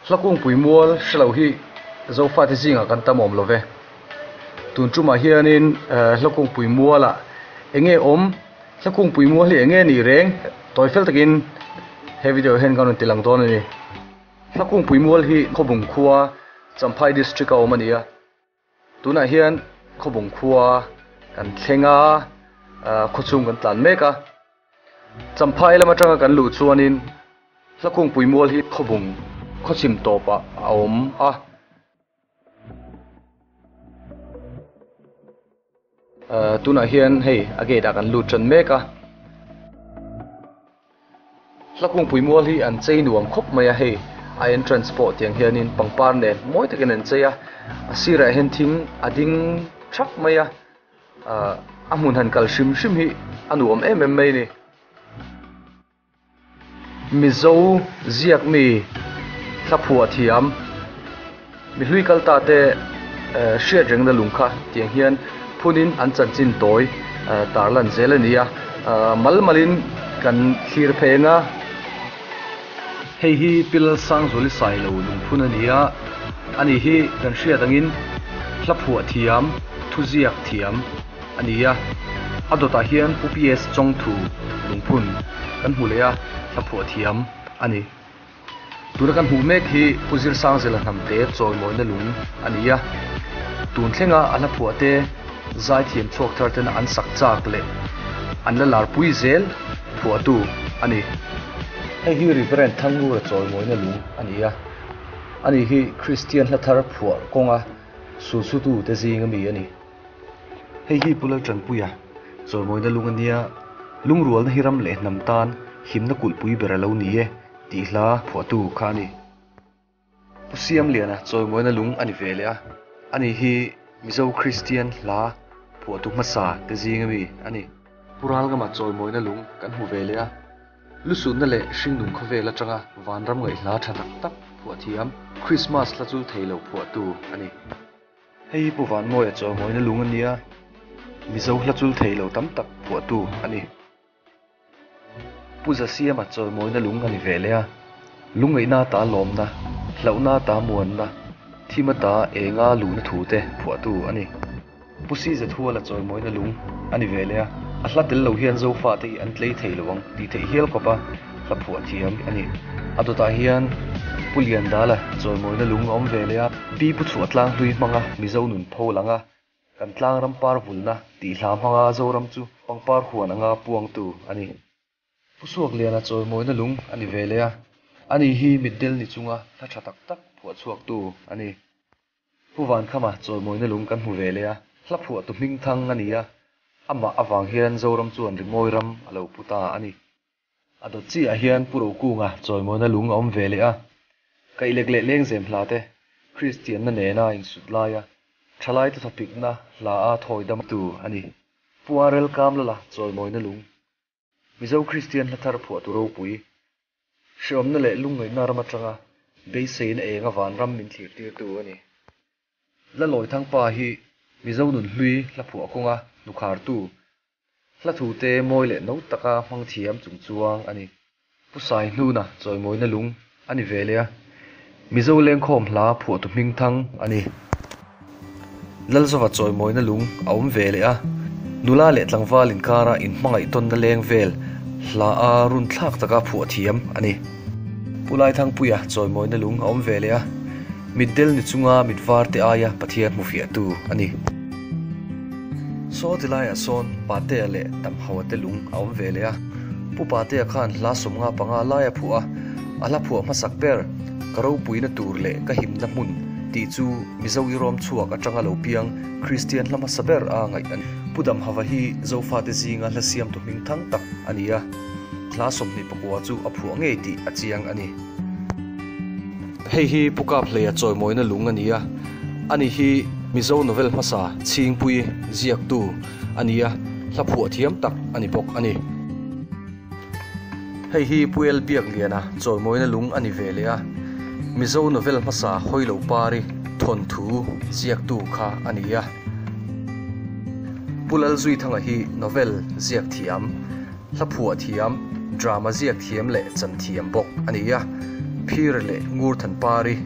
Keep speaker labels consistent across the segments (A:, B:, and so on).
A: Hlakungpui mual hre lo hi Zofate zingah kan tam awm lo ve. Tun tumah hianin Hlakungpui mualah eng nge awm, Hlakungpui mual hi eng nge nih reng tawi fel takin he video hian kan rawn ti lang dawn a ni. Hlakungpui mual hi Khawbung khua Champhai district a awm a ni a. Tunah hian Khawbung khua kan thleng a, khawchhung kan tlan mek a. Champhai lam atanga kan luh chuanin Hlakungpui mual hi Khawbung khawchhim tawpah a awm a. Tunah hian hei a gate ah kan lut tan mek a. Hlakungpui mual hi an chei nuam khawp mai a, hei a entrance pawh tiang hianin pangpar nen mawi takin an chei a, a sirah hian thing a ding thap mai a, ahh a hmun han kal hrim hrim hi a nuam em em mai a ni. Mizo ziak mi thlaphuah thiam mi hlui kal ta te hriat rengna lung kha tiang hian phunin an chanchin tawi tarlan zel a ni a, mal malin kan thlir pheng a. Hei hi Pilal Sangzuali Sailo lungphun a ni a, ani hi kan hriat angin hlaphuah thiam, thuziak thiam a ni a, a dawtah hian Pu PS Chawngthu lungphun kan hmu leh a, hlaphuah thiam a ni. Tuna kan hmuh mek hi Pu Zirsangzela hnamte chawimawina lung a ni a, tun thlenga a hlaphuah te zaithiam chhuak thar tena an sak chak leh an la larpui zel phuahtu a ni. Hei hi Reverend Thangngura chawimawina lung a ni a, ani hi Kristian hla thar phuah kawnga sulsutu te zinga mi a ni. Hei hi Pu Laltanpuia chawimawina lung a nia, lungrualna hi ram leh hnam tan himna kulhpui ber a lo ni e tih hla phuahtu kha a ni. Pu Siamliana chawimawina lung a ni ve leh a, ani hi Mizo Kristian hla phuahtu hmasa te zinga mi a ni. Pu Ralngama chawimawina lung kan hmu ve leh a, Lusunna leh hringnung khawvel atanga vanram ngaihhla tha tak tak phuah thiam Krismas hla chul thei lo phuahtu a ni. Hei hi Pu Vanmawia chawimawina lung a nia, Mizo hla chul thei lo tam tak phuahtu a ni. Pu Zasiama chawimawina lung a ni ve leh a, lungngaihna ta lawmna, hlauhna ta muanna, thima ta enga luhna thu te phuahtu a ni. Pu Sizathuala chawimawina lung a ni ve leh a, a hla tel lo hian Zofate hi an tlei thei lo ang tih theih hial khawpa hla phuah thiam a ni. A dawtah hian Pu Liandala chawimawina lung a awm ve leh a, Pi Pu Chhuah tlang hlui hmanga Mizo nun pho lang a, kan tlang ram par vulna tih hla hmanga Zoram chu pangpar huan anga puangtu a ni. Pu Suakliana chawimawina lung a ni ve leh a, ani hi mitdel ni chunga hla tha tak tak phuah chhuaktu a ni. Pu Vankhama chawimawina lung kan hmu ve leh a, hla phuahtu hmingthang a ni a, amah avang hian Zoram chuan rimawi ram a lo pu ta a ni. A dawt chiah hian Pu Rokunga chawimawina lung a awm ve leh a, Kaihlek leh Lengzem hla te Kristianna nena insut laia thalaite thawpikna hla a thawi damtu a ni. Pu Arel Kamlala chawimawina lung. Mizo Kristian hla thar phuahtu ropui, hreawmna leh lungngaihna ram atanga beiseina enga vanram min thlirtirtu a ni. Lalawithangpa hi Mizo nun hlui hla phuah kawnga hnukhartu, hla thute mawi leh no taka hmang thiam chung chuang a ni. Pu Saihnuna chawimawina lung a ni ve leh a, Mizo lengkhawm hla phuahtu hmingthang a ni. Lalzova chawimawina lung a awm ve leh a, nula leh tlangval inkara inhmangaih tawnna leng vel hla a run thlak taka phuah thiam a ni. Pu Laithangpuia chawimawina lung a awm ve leh a, mitdel ni chunga mit var te aia Pathian hmufiahtu a ni. Saw ti laiah sawn Patea leh Damhaua te lung a awm ve leh a, Pu Patea khan hla 55 lai a phuah a, a hla phuah hmasak ber ka ropuina tur leh ka himna hmun tih chu Mizo irawm chhuak atanga lo piang Kristian hla hmasa ber a ngaih a ni. Pu Damhava hi Zofate zinga hla siamtu hming thang tak a ni a, hla 24 chu a phuah ngei tih a chiang a ni. Hei hi Pu Kaphleia chawimawina lung a ni a, ani hi Mizo novel hmasa Chhingpui ziaktu a ni a, hla phuah thiam tak a ni bawk a ni. Hei hi Pu El Biakliana chawimawina lung a ni ve leh a, Mizo novel hmasa Hawilo Pari thawnthu ziaktu kha a ni a. Pu Lalzuithanga hi novel ziak thiam, hla phuah thiam, drama ziak thiam leh chan thiam bawk a ni a. Phir leh Ngurthanpari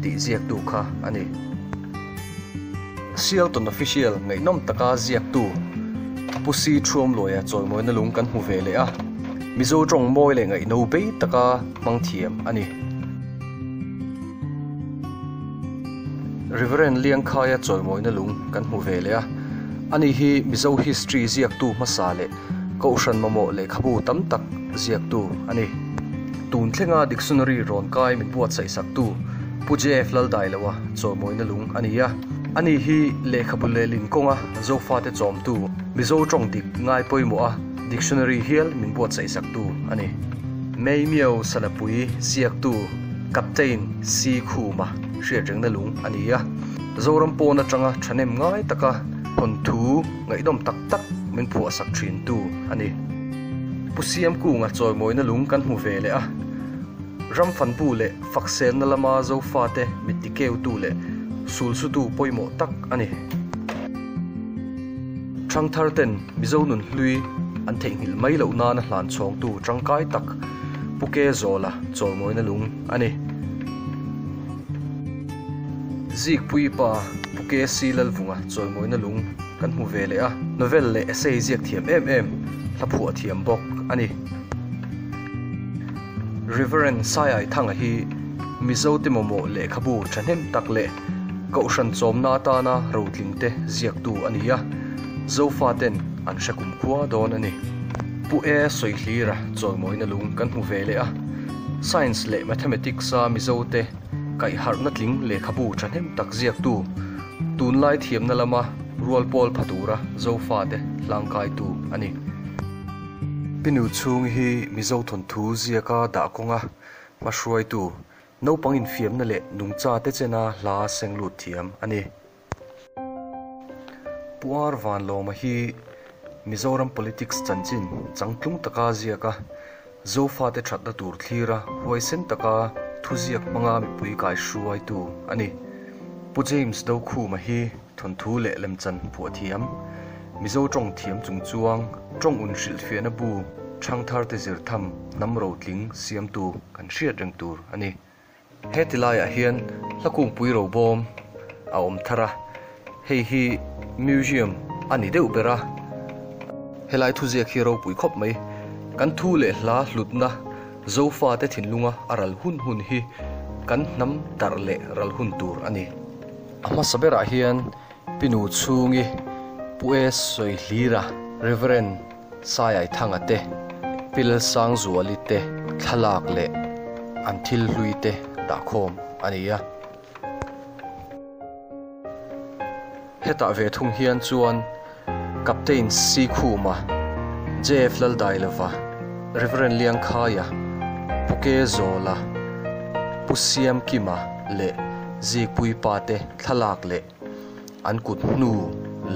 A: tih ziaktu kha a ni. Sialton Official ngaihnawm taka ziaktu Pu Si Thuamluaia chawimawina lung kan hmu ve leh a, Mizo tawng mawi leh ngaihno bei taka hmang thiam a ni. Reverend Liangkhaia chawimawina lung kan hmu ve leh a, ani hi Mizo history ziaktu hmasa leh Kohhran mamawh lehkhabu tam tak ziaktu a ni. Tun thlenga dictionary rawn kai min buatsaih saktu Pu JF Laldailoa chawimawina lung a ni a. Ani hi lehkhabu lehlin kawnga Zofate chawmtu, Mizo tawng dik ngai pawimawha dictionary hial min buatsaih saktu a ni. Meimiau Salapui ziaktu Captain C Khuma hriatrengna lung a ni a. Zoram pawn atanga thahnem ngai taka thawnthu ngaihnawm tak tak min phuahsak thintu a ni. Pu Siamkunga chawimawina lung kan hmu ve leh a, ram fanbu leh fakselna lama Zofate mit tikeutu leh sulsutu pawimawh tak a ni. Thangthar ten Mizo nun hlui an theihnghilh mai loh nana hlan chhawngtu tangkai tak Pu Ke Zawla chawimawina lung a ni. Zikpui pa Pu KC Lalvunga chawimawina lung kan hmu ve leh a, novel leh essay ziak thiam em em, hla phuah thiam bawk a ni. Reverend Saiaithanga hi Mizo te mamawh lehkhabu thahnem tak leh Kohhran chawmna atana rotling te ziaktu a ni a, Zofaten an hre kumkhua dawn a ni. Pu E Sawihlira chawimawina lung kan hmu ve leh a, Science leh Mathematics-a Mizo te Kaihharhna tling lehkhabu thahnem tak ziaktu, tunlai thiamna lama rual pawl pha tura Zofate hlangkaitu a ni. Pinu chhung hi Mizo thawnthu ziaka dah kawnga hmahruaitu, naupang infiamna leh nungcha te chena hla seng lut thiam a ni. Pu Ar Vanlawma hi Mizoram politics chanchin changtlung taka ziak a, Zofate thatna tur thlira huaisen taka thuziak hmanga mipui kaihruaitu a ni. Pu James Dokhuma hi thawnthu leh lemchan phuah thiam, Mizo tawng thiam chungchuang, tawng un hrilhfiahna bu thangtharte zirtham hnam rotling siamtu kan hriat reng tur a ni. Heti laiah hian hla kungpui robawm a awm thar a, hei hi museum a ni deuh ber a, helai thuziak hi ropui khawp mai. Kan thu leh hla hlutna Zofate thinlunga a ral hun hun hi kan hnam darh leh ral hun tur a ni. A hmasa berah hian Pinu chhungi Pu E Sawihlira, Rev. Saiaithanga te, Pi Lalsangzuali te thlalak leh an thil hlui te dahkhawm a ni a. Hetah ve thung hian chuan Captain Sikhuma, JF Laldailova, Rev. Liangkhaia, Pu Ke Zawla, Pu Siamkima leh Zikpui pa te thlalak leh an kut hnu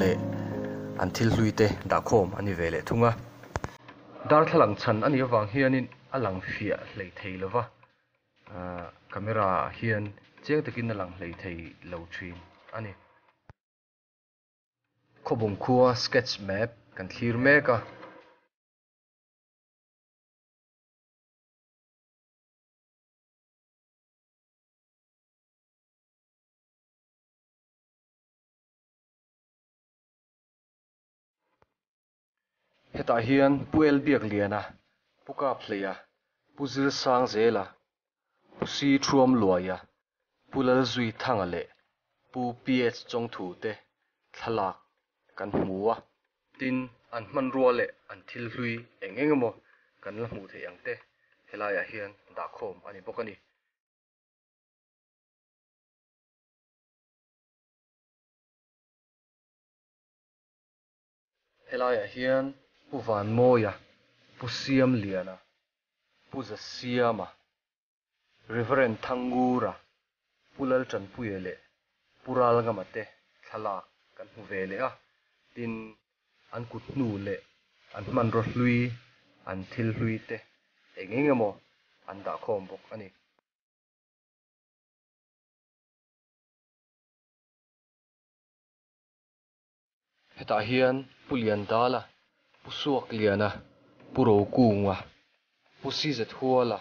A: leh an thil hlui te dahkhawm a ni ve leh thung a. Darthlalang chhan a nih avang hianin a lang fiah hlei thei lo va, camera ah hian chiang takin a lang hlei thei lo thin a ni. Khawbung khua sketch map kan thlir mek a. Hetah hian Pu El Biakliana, Pu Kaphleia, Pu Zir Sangzela, Pu Si Thuam Luaia, Pu Lalzui Thanga leh Pu PH Chawngthu te thlalak kan hmu a. Tin, an hmanrua leh an thil hlui eng eng emaw kan la hmuh theih ang te helaiah hian dahkhawm a ni bawk a ni. Helaiah hian Pu Vanmawia, Pu Siamliana, Pu Zasiama, Reverend Thangura, Pu Laltanpuia leh Pu Ralngama te thlalak kan hmu ve leh a, tin an kut hnu leh an hmanraw hlui, an thil hlui te eng eng emaw an dahkhawm bawk a ni. Hetah hian Pu Liandala, Pu Suakliana, Pu Rokunga, Pu Sizathuala,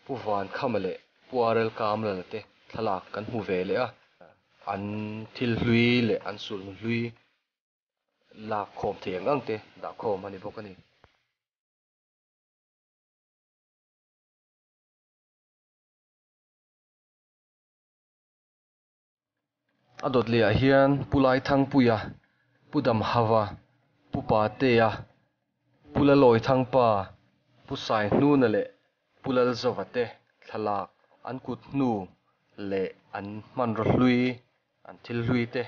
A: Pu Vankhama leh Pu RL Kamlala te thlalak kan hmu ve leh a, an thil hlui leh an sulhnu hlui lak khawm thei ang ang te dah khawm a ni bawk a ni. A dawt lehah hian Pu Laithangpuia, Pu Damhava, Pu Patea, Pu Lalawithangpa, Pu Saihnuna leh Pu Lalzova te thlalak an kut hnu leh an hmanraw hlui, an thil hlui te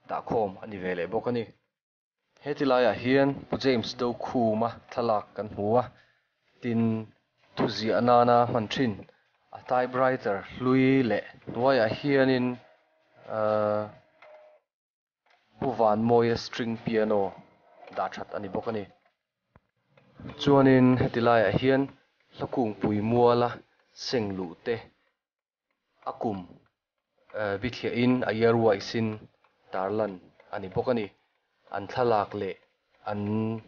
A: dahkhawm a ni ve leh bawk a ni. Heti laiah hian Pu James Dokhuma thlalak kan hmu a, tin thuziah nana hman thin a typewriter hlui leh hnuaiah hianin ahh Pu Vanmawia string piano dah that a ni bawk a ni. Chuanin heti laiah hian Hlakungpui muala seng luh te A kum bithliahin a year wise in tarlan a ni bawk a ni. An thlalak leh an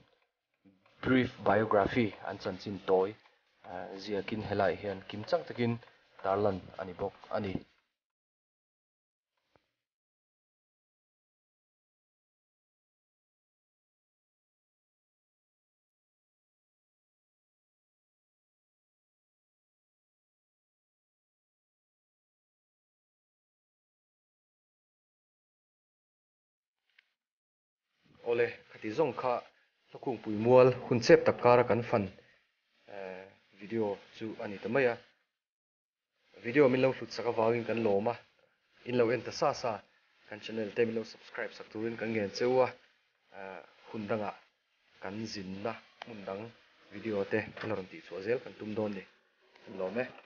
A: brief biography an chanchin tawi ziakin helaiah hian kim chang takin tarlan a ni bawk a ni. Awle, khati zawng kha Hlakungpui mual hun chep tak kara kan fan video chu a ni ta mai a. Video min lo hlut sak avangin kan lawm a, in lo en ta sa sa kan channel te min lo subscribe sak turin kan ngen cheu a, hun dangah kan zinna hmun dang video te la rawn tihchhuah zel kan tum dawn ni. Kan lawm e.